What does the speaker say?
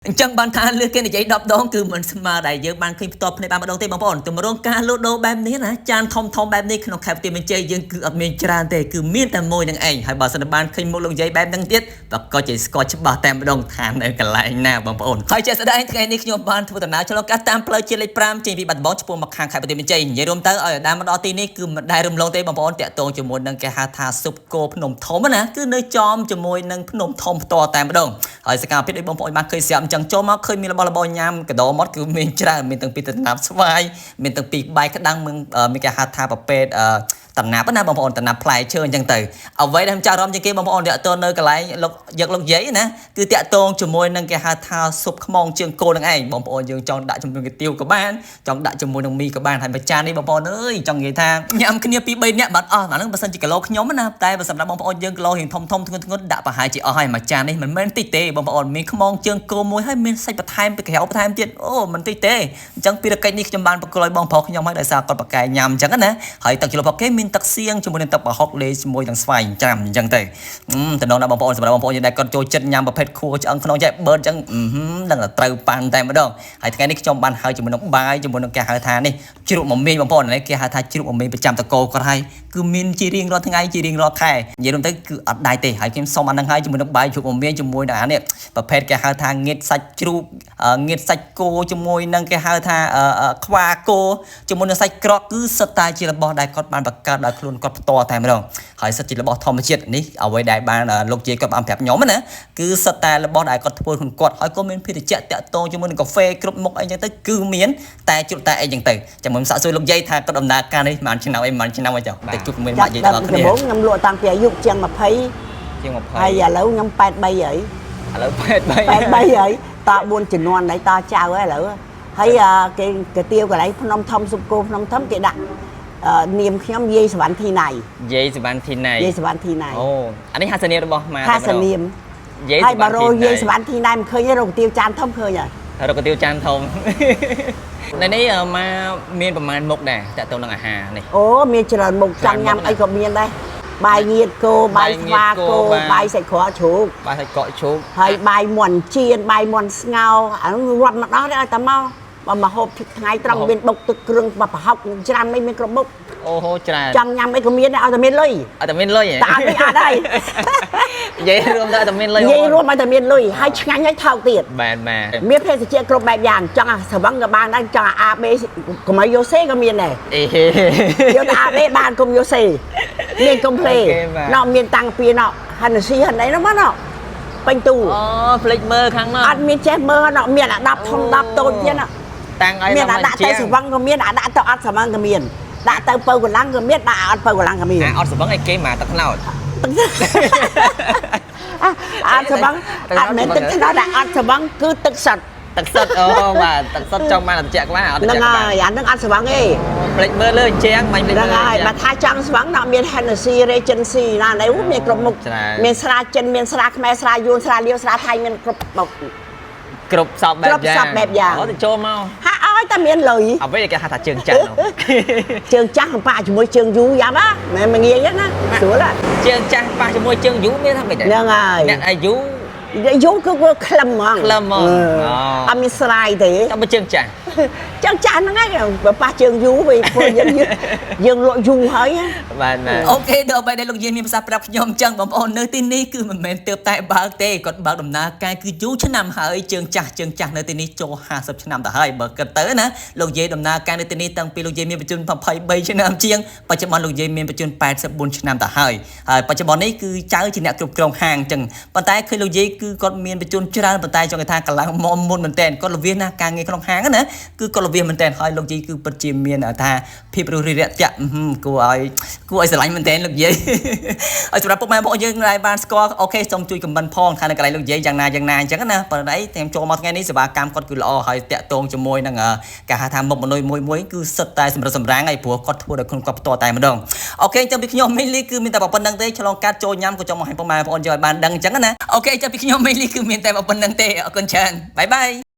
អញ្ចឹងបានថាលើគេនិយាយ10ដងគឺមិនស្មើដែលយើងបានឃើញផ្ទាល់ភ្នែកបានម្ដងទេបងប្អូនទម្រង់ការលក់ដូរបែបនេះណាចានធំធំបែបនេះក្នុងខេត្តបន្ទាយមានជ័យយើងគឺអត់មានច្រើនទេគឺមានតែមួយនឹងឯងហើយបើសិនបានឃើញមុខលោកយាយបែបហ្នឹងទៀតប្រកាសជាស្គាល់ច្បាស់តែម្ដងថានៅកន្លែងណាបងប្អូនហើយជាក់ស្ដែងថ្ងៃនេះខ្ញុំបានធ្វើដំណើរឆ្លងកាត់តាមផ្លូវជាតិលេខ5ចេញពីបាត់ដំបងឆ្ពោះមកខាងខេត្តបន្ទាយមានជ័យនិយាយរួមទៅឲ្យដើមមកដល់ទីនេះគឺមិនដែលរំលងទេបងប្អូនតាក់ទងជាមួយនឹងគេហៅថាស៊ុបគោភ្នំធំណាគឺនៅចំជាមួយនឹងភ្នំធំផ្ទាល់តែម្ដងហើយសកម្មភាពដូចបងប្អូនបានឃើញស្រាប់អញ្ចឹងចូលមកឃើញមានរបស់របរញ៉ាំកដោមាត់គឺមានច្រើនមានទាំងពីតំណាប់ស្វាយមានទាំងពីបាយក្តាំងមានគេហៅថាប្រភេទអឺតំណាប់ណាបងប្អូនតំណាប់ផ្លែឈើអញ្ចឹងទៅអ្វីដែលខ្ញុំចាប់អារម្មណ៍ជាងគេបងប្អូនតាក់ទងនៅកន្លែងលោកយកលោកយាយណាគឺតាក់ទងជាមួយនឹងគេហៅថាស៊ុបខ្មងជើងគោនឹងឯងបងប្អូនយើងចង់ដាក់ជាមួយកាទៀវក៏បានចង់ដាក់ជាមួយនឹងមីក៏បានហើយមួយចាននេះបងប្អូនអើយចង់និយាយថាញ៉ាំគ្នាពី3នាក់បាត់អស់អាហ្នឹងបើសិនជាគីឡូខ្ញុំណាតែបើសម្រាប់បងប្អូនយើងគីឡូរៀងធំធំធ្ងន់ធ្ងន់ដាក់ប្រហែលជាអស់ហើយមួយចាននេះមិនមែនតិចទេបងប្អូនមានខ្មងជើងគោមួយហើយមានសាច់បន្ថែមពីក្រៅបន្ថែមទៀតអូមិនតិចទេអញ្ចឹងភារកិច្ចនេះខ្ញុំបានប្រគល់ឲ្យបងប្រុសខ្ញុំហើយដោយសារគាត់ប្រកែញ៉ាំអញ្ចឹងណាហើយទឹកជ្រលក់របស់គេមានទឹកសៀងជាមួយនឹងទឹកប្រហុកលាយជាមួយនឹងស្វាយច្រាំអញ្ចឹងទៅតំណងដល់បងប្អូនសម្រាប់បងប្អូនយើងដែលគាត់ចូលចិត្តញ៉ាំប្រភេទខួរឆ្អឹងខ្នងចែកបឺតអញ្ចឹងដឹងតែត្រូវប៉ាន់តែម្ដងហើយថ្ងៃនេះខ្ញុំបានហៅជាមួយនឹងបាយជាមួយនឹងគេហៅថានេះជ្រក់មមីបងប្អូននេះគេហៅថាជ្រក់មមីប្រចាំតកោគាត់ហើយគឺមានជារៀងរាល់ថ្ងៃជារៀងរាល់ខែនិយាយរួមទៅគឺអត់ដែរទេហើយខ្ញុំសុំអានឹងហើយជាមួយនឹងបាយជ្រក់មមីជាមួយនឹងអានេះប្រភេទគេហៅថាងៀតសាច់ជ្រូកងៀតសាច់គោជាមួយនឹងគេហៅថាខ្វាគោជាមួយនឹងសាច់ក្រកគឺសុទ្ធតែជារបស់ដែលគាត់បានបង្កើតដោយខ្លួនគាត់ផ្ទាល់តែម្ដងហើយសិតជារបស់ធម្មជាតិនេះអ្វីដែលបានលោកយាយគាត់បានប្រាប់ខ្ញុំណាគឺសុទ្ធតែរបស់ដែលគាត់ធ្វើខ្លួនគាត់ហើយក៏មានភេសជ្ជៈតាក់ទងជាមួយនឹងកាហ្វេគ្រប់មុខអីចឹងទៅគឺមានតែជ្រក់តែអីចឹងទៅចាំខ្ញុំសាកសួរលោកយាយថាគាត់ដំណើរការនេះប្រហែលឆ្នាំអីប្រហែលឆ្នាំអីចុះទៅជួបជាមួយម៉ាក់យាយទាំងអស់គ្នា ដំបូងខ្ញុំលក់តាំងពីអាយុជាង20 ជាង20 ហើយឥឡូវខ្ញុំ83ហើយ ឥឡូវ83 83ហើយត4ជំនាន់ហើយតចៅហើយឥឡូវហើយគេកាទៀវកន្លែងភ្នំធំសុបគោភ្នំធំគេដាក់នាមខ្ញុំយាយសវណ្ណធីណៃ យាយសវណ្ណធីណៃ យាយសវណ្ណធីណៃ អូអានេះហាសនាមរបស់ម៉ា ហាសនាម យាយ ហើយបើរោយាយសវណ្ណធីណៃមិនឃើញទេរកកាទៀវចានធំឃើញហើយ រកកាទៀវចានធំ នៅនេះម៉ាមានប្រមាណមុខដែរតាក់ទងនឹងអាហារនេះ អូមានច្រើនមុខចង់ញ៉ាំអីក៏មានដែរបាយងៀតគោបាយស្វាគោបាយសាច់ក្រកជ្រូក បាយសាច់កកជ្រូក ហើយបាយមាន់ចៀនបាយមាន់ស្ងោរអានោះរាប់មកដល់ទេឲ្យតែមកបើមកហូបថ្ងៃត្រង់មានបុកទឹកគ្រឿងបប្រហុកច្រើនមិនមានគ្រប់មុខ អូហូច្រើន ចង់ញ៉ាំអីក៏មានដែរឲ្យតែមានលុយ អត់តែមានលុយហ៎ តែអត់មានអត់ហើយ និយាយរួមទៅអត់តែមានលុយ និយាយរួមឲ្យតែមានលុយហើយឆ្ងាញ់ហើយថោកទៀត បាទបាទ មានភេសជ្ជៈគ្រប់បែបយ៉ាងចង់អាស្វឹងក៏បានដែរចង់អា AB កុំឲ្យយកសេក៏មានដែរ អេ យកតែ AB បានកុំយកសេមានកុំភ្លេ អូខេបាទ ណោមានតាំងពីណោហានស៊ីហានអីនោះមកណោពេញទូ អូភ្លេចមើលខាងនោះ អត់មានចេះមើលណោមានអា10ធំ10តូចទៀតណោ តាំងឲ្យ មានអាដាក់ទៅស្វឹងក៏មានអាដាក់ទៅអត់ស្វឹងក៏មានដាក់ទៅពៅកម្លាំងក៏មានដាក់អត់ពៅកម្លាំងក៏មាន អាអត់ស្វឹងអីគេមកទឹកខ្នោត អត់ស្វឹងអត់មែនទឹកខ្នោតដាក់អត់ស្វឹងគឺទឹកសុទ្ធ ទឹកសុទ្ធអូបាទទឹកសុទ្ធចង់បានត្រជាក់ខ្លះអត់ត្រ ហ្នឹង ជាក់ខ្លះ ហើយអាហ្នឹងអត់ស្វឹងទេ ភ្លេចមើលលើអញ្ចឹងបាញ់ភ្លេច ហ្នឹង មើល ហើយបើថាចង់ស្វឹងដល់មាន Hennessy Regency ណានេះមានគ្រប់មុខ ច្រើន មានស្រាចិនមានស្រាខ្មែរស្រាយួនស្រាលាវស្រាថៃមានគ្រប់មុខ គ្រប់សពបែប គ្រប់ យ៉ាង សពបែបយ៉ាង អូទៅចូលមក ហាក់ឲ្យតែមានលុយ អ្វីដែលគេហៅថាជើងចាស់នោះ ជើងចាស់កំប៉ាក់ជាមួយជើងយូរយ៉ាប់ហ៎មិនងាយទេណាស្រួលហ៎ ជើងចាស់ប៉ះជាមួយជើងយូរមានថាម៉េចដែរ ហ្នឹងហើយ អ្នកអាយុ យូរគឺវាក្លឹមហ្មង ក្លឹមហ្មងអូ អត់មានស្រាយទេ តែបើជើងចាស់ ជើងចាស់ហ្នឹងហើយបើប៉ះជើងយូរវិញព្រោះយើងយើងលក់យូរហើយណា បាទបាទ អូខេដល់ពេលដែលលោកយាយមានប្រសាសន៍ប្រាប់ខ្ញុំអញ្ចឹងបងប្អូននៅទីនេះគឺមិនមែនទើបតែបើកទេគាត់បើកដំណើរការគឺយូរឆ្នាំហើយជើងចាស់ជើងចាស់នៅទីនេះចូល50ឆ្នាំទៅហើយបើគិតទៅណាលោកយាយដំណើរការនៅទីនេះតាំងពីលោកយាយមានបញ្ជន23ឆ្នាំជាងបច្ចុប្បន្នលោកយាយមានបញ្ជន84ឆ្នាំទៅហើយហើយបច្ចុប្បន្ននេះគឺចៅជាអ្នកគ្រប់គ្រងហាងអញ្ចឹងប៉ុន្តែឃើញលោកយាយគឺគាត់មានបញ្ជនច្រើនប៉ុន្តែចង់គេថាកម្លាំងមមុនមែនតើគាត់លវាសណាការងារក្នុងហាងណាគឺគាត់លវាសមែនតើហើយលោកយាយគឺពិតជាមានថាភាពរួសរាយរាក់ទាក់គួរឲ្យគួរឲ្យស្រឡាញ់មែនតើលោកយាយ ហើយសម្រាប់ពុកម៉ែបងប្អូនយើងដែលបានស្គាល់អូខេសូមជួយខមមិនផងថានៅកន្លែងលោកយាយយ៉ាងណាយ៉ាងណាអញ្ចឹងណាប៉ុន្តែខ្ញុំចូលមកថ្ងៃនេះសេវាកម្មគាត់គឺល្អហើយតាក់ទងជាមួយនឹងការហៅថាមុខមនុយមួយមួយគឺសិតតែសម្រិតសម្រាំងហើយព្រោះគាត់ធ្វើដោយខ្លួនគាត់ផ្ទាល់តែម្ដងអូខេអញ្ចឹងពីខ្ញុំមីលីគឺមានតែប៉ុណ្្នឹងទេឆ្លងកាត់ចូលញ៉ាំក៏ចង់មកឲ្យពុកម៉ែបងប្អូនយើងឲ្យបានដឹងអញ្ចឹងណាអូខេអញ្ចឹងពីខ្ញុំមីលីគឺមានតែប៉ុណ្្នឹងទេអរគុណច្រើនបាយបាយ។